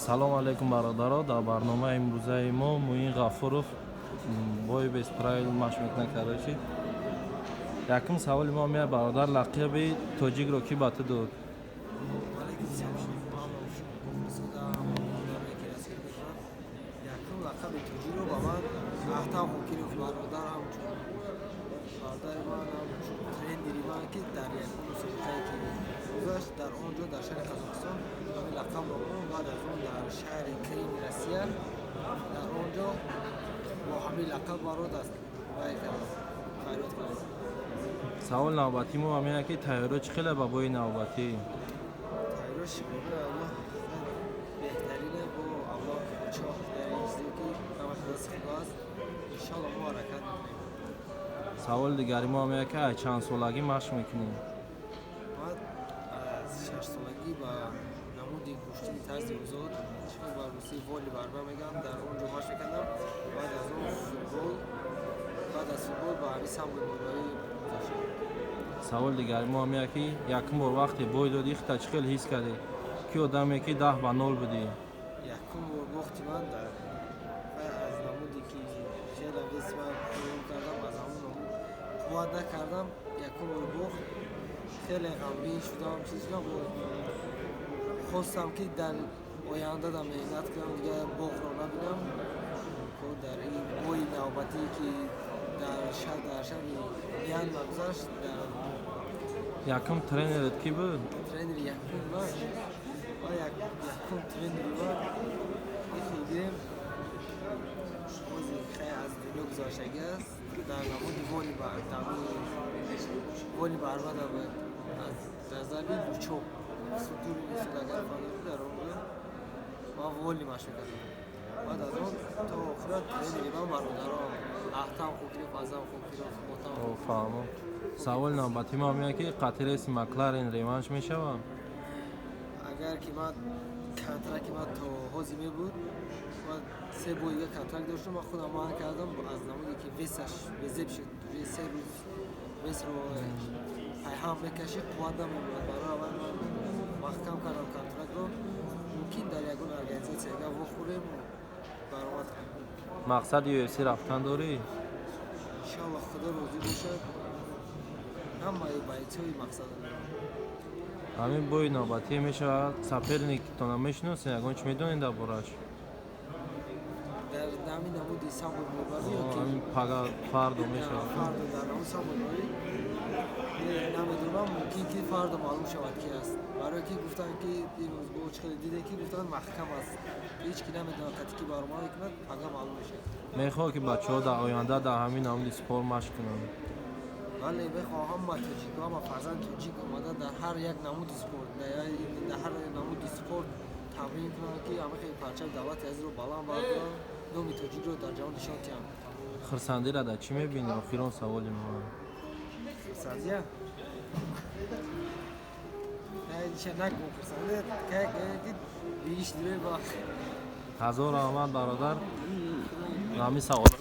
Салом алейкум, бародаро! Дар барномаи имрӯзаи мо Муин Ғафуров, бой без правил машқ мекунад. Короче, якум саволи мо меяд: бародар, лақаби тоҷикро кӣ ба ту дод? Алейкум салом, ҳама мухлисода, ҳама бародарое, ки дастгирӣ мекунанд. Якум лақаби тоҷикро ба ман Аҳтам Хокиров, бародарам, чун бародари ман, чун тренери ман, ки дар якум мусобиқае, ки гузашт, дар он ҷо, дар шаҳри Қазоқистон, ҳамин лақабро монд. Баъд аз он дар шаҳри Крими Россия, дар он ҷо бо ҳамин лақаб маро даст вай кардам, фарёд кардам. Саволи навбатии мо ҳамин ки тайёрӣ чӣ хеле ба бои навбатӣ? Тайёрӣ, шукрона Аллоҳ, беҳтарине. Бо Аллоҳ чоҳ дар ин чизе, ки ҳамаш дасти Худо аст, иншоалло мо ҳаракат мекунем. Саволи дигари мо ҳамин ки ай чанд солагӣ машқ мекунӣ? Ман аз 6 солагӣ ба намуди гӯштини тарзи озод, чӣ ба русӣ вольный борьба мегӯям, дар он ҷо машқ мекардам. Баъд аз он футбол, баъд аз футбол ба ҳамин самбои муайварӣ гузаштам. Саволи дигари мо ҳамин ки якум бор вақте бой додӣ, худта чӣ хел ҳис кардӣ, ки одаме ки 10-0 будӣ? Якум бор бохти ман дар аз намуде, ки хеле вес ман поён кардам, аз ҳамон намуд қувват накардам, якум бор бохт, хеле ғамгин шудам, чиз шудам. Хостам, ки дар оянда да меҳнат кунам, дигар бохтро набинам. Дар ин бои навбатие, ки дар шаҳри Мянма гузашт, дар Якум тренерат кӣ буд? Тренери якум ман ва якум тренери ман ихе гирем, ози хай аз дунё гузаштагӣ аст, дар намуди вольный борьба да буд, аз назари Лучок Сутури Суд, агар фаҳмед, дар он ҷо ман вольный машқ мекардам. Баъд аз он то охират тренери ман бародарам Аҳтам Хокиров, Азам Хокиров, Ботам. Фаҳмам. Саволи навбатии мо ҳамин ки қати Рейси Макларен реванш мешавад? Агар ки ман контракти ман то ҳозир мебуд, ман се бор дига контракт доштам, ман худам манъ кардам, аз намуде ки весаш безеб шуд, 3 рӯз весро пайҳам мекашид, қувват намемонад. Барои аввал ман маҳкам кардам контрактро. Мумкин, дар ягон организатсия агар вохӯрем, баромад кунем. Мақсади UFC рафтан дорӣ? Иншоалло, Худо розӣ бошад, ҳамаи бойцои мақсада дорам. Ҳамин бои навбатие мешавад, соперниктона мешиносед? Ягон чӣ медонед дар борааш? Дар ҳамин намуди самбои муайварӣ ё ки? Ҳамин пага фардо мешавад. Фардо дар намуди самбои муайварӣ намедонам, мумкин, ки фардо маълум шавад, ки аст, барое ки гуфтанд, ки дирӯз бо чӣ хеле дидем, ки гуфтанд, маҳкам аст, ҳеҷ ки намедонад, қати ки баромад мекунад, пага маълум мешавад. Мехоҳад, ки бачаҳо дар оянда дар ҳамин намуди спорт машқ кунанд? Бале, мехоҳам ҳама тоҷик, ҳама фарзанди тоҷик омада дар ҳар як намуди спорт, дар ҳар як намуди спорт тамрин кунанд, ки ҳама хеле парчами давлати азизро баланд бардоранд, номи тоҷикро дар ҷаҳон нишон диҳанд. Хурсандиро дар чӣ мебинӣ? Охирон саволи мо. Хурсандия нагум, хурсандия ки бигиш дилои ба. Ҳазор раҳмат, бародар, ҳамин саволҳо.